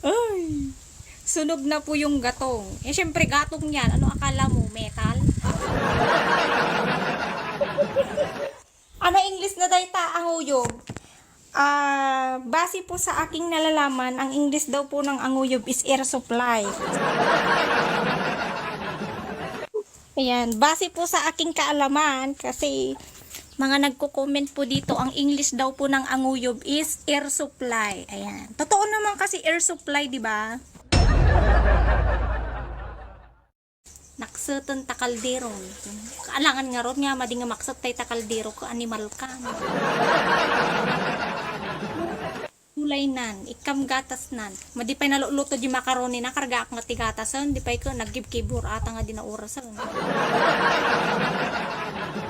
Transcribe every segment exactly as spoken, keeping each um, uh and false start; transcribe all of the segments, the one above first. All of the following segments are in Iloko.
Ay, sunog na po yung gatong. Eh, syempre, gatong yan. Ano akala mo? Metal? Ano English na dayta, anguyog? Ah, base po sa aking nalalaman, ang English daw po ng anguyog is air supply. Ayan, base po sa aking kaalaman, kasi mga nagko-comment po dito, ang English daw po ng anguyob is air supply. Ayan. Totoo naman kasi air supply, di ba? Nakseten ta kaldero. Kaalangan ngarud nga madi nga makset tay ta kaldero ko animal ka. Ulaynan, ikkam gatasnan. Madi pay naluluto di macaroni na, kargaak nga ti gatasen, di pay ko nagkibkibur ata nga di naurasen.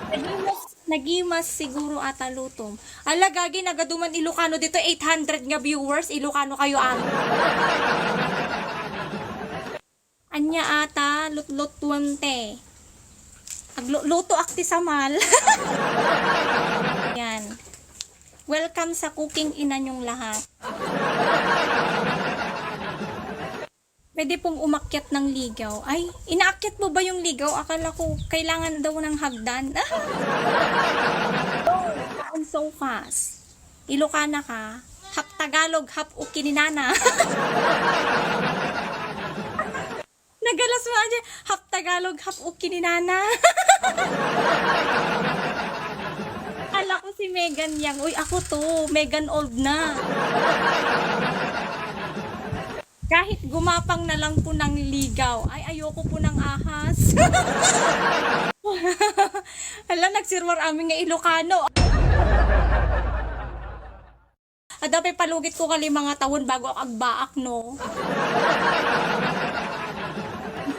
Nagimas, nagimas siguro ata lutom. Ala, gagi, nagaduman Ilocano dito, eight hundred nga viewers, Ilocano kayo, ano? Anya ata, lutlutuan te. Agluto ak ti samal. Yan. Welcome sa cooking ina niyong lahat. Pwede pong umakyat ng ligaw. Ay, inaakyat mo ba yung ligaw? Akala ko kailangan daw ng hagdan. I'm so fast. Ilocana ka. Half Tagalog, half Ukininana. Nagalas mo aja, half Tagalog, half Ukininana. Kala ko si Megan Yang. Uy, ako to. Megan old na. Kahit gumapang na lang po ng ligaw. Ay, ayoko po ng ahas. Hala, nagsirwar amin nga Ilocano. Adda pay palugit ko nga lima nga tawen bago ak agbaak, no?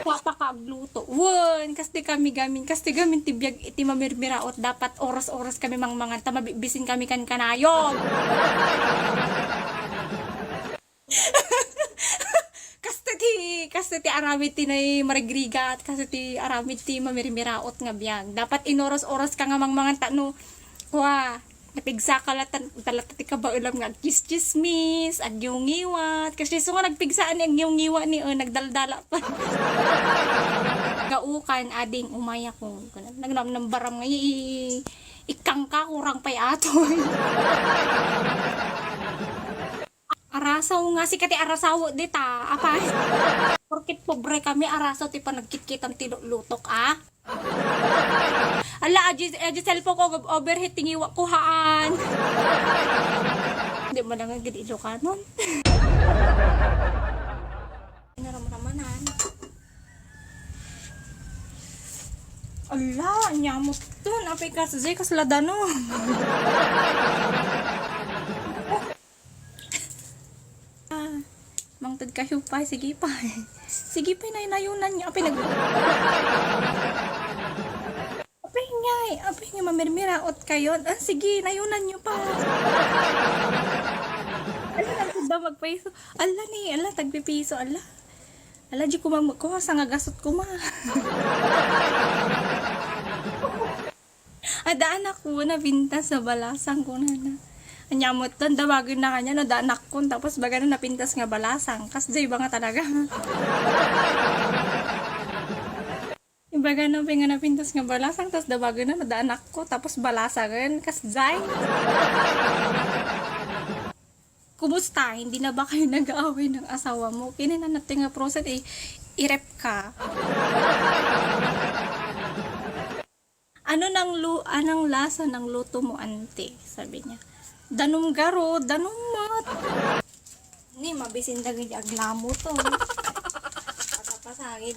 Papa ka agluto. Wen, kasti kami gamin, kasti gamin ti biag iti mamirmiraot. Dapat oras-oras kami mangmangan ta mabibisin kami kan kanayon. Kasta ti, kasta ti aramid ti nai marigrigat, kasta ti aramid ti mamirmiraot nga biag. Dapat inoras-oras ka nga mangmangan ta no, kua, napigsa ka la tan-, ta la ti kabaelam nga agkis-, chismis, agyungiwat. Kasi so nga nagpigsaan ni agyungiwa ni, eh, nagdaldala pa. Gaukan, ading, umay ako. Nagnamnambaram nga i-, i-, ikangka, kurang pay ato. Arasaw nga, sika ti arasaw dita, apay. Porket pobre kami, arasaw ti panagkitkitam ti luklutok, a? Ala, aji, aji cellphone ko, overheat, tingiwa ko, haan. Di mo lang gid Ilokanon. Naramramanan. Ala, anya mo ton, apay kas-, jay kasla danon. Ah, mangted kayo pa, sige pa. Sige pa, nay-, nayunan niyo. Apay nag-, apay ngay, apay nga mamirmiraot kayo. Ah, sige, nayunan niyo pa. Ano lang, sunda magpaiso. Ala ni, ala, tagpipiso, ala. Ala, di ko ma-, kuha sa nga gasot ko, ma. Adda anakko, napintas sa balasang kunana. Anya mo ton, dawagen na kanya, no, adda anakko, tapos baga na napintas nga balasang. Kasjay ba nga talaga? Ibaga na pa nga napintas nga balasang, tas dawagen na, no, adda anakko, tapos balasangen, kasjay. Kumusta? Hindi na ba kayo nag-aaway ng asawa mo? Kinina natin nga proset, eh, i-rep ka. "Ano nang lu-, anong lasa ng luto mo, ante?" Sabi niya, "Danum garo, danum mat." Ni, mabisin dagiti aglamo to. Pasapasangin.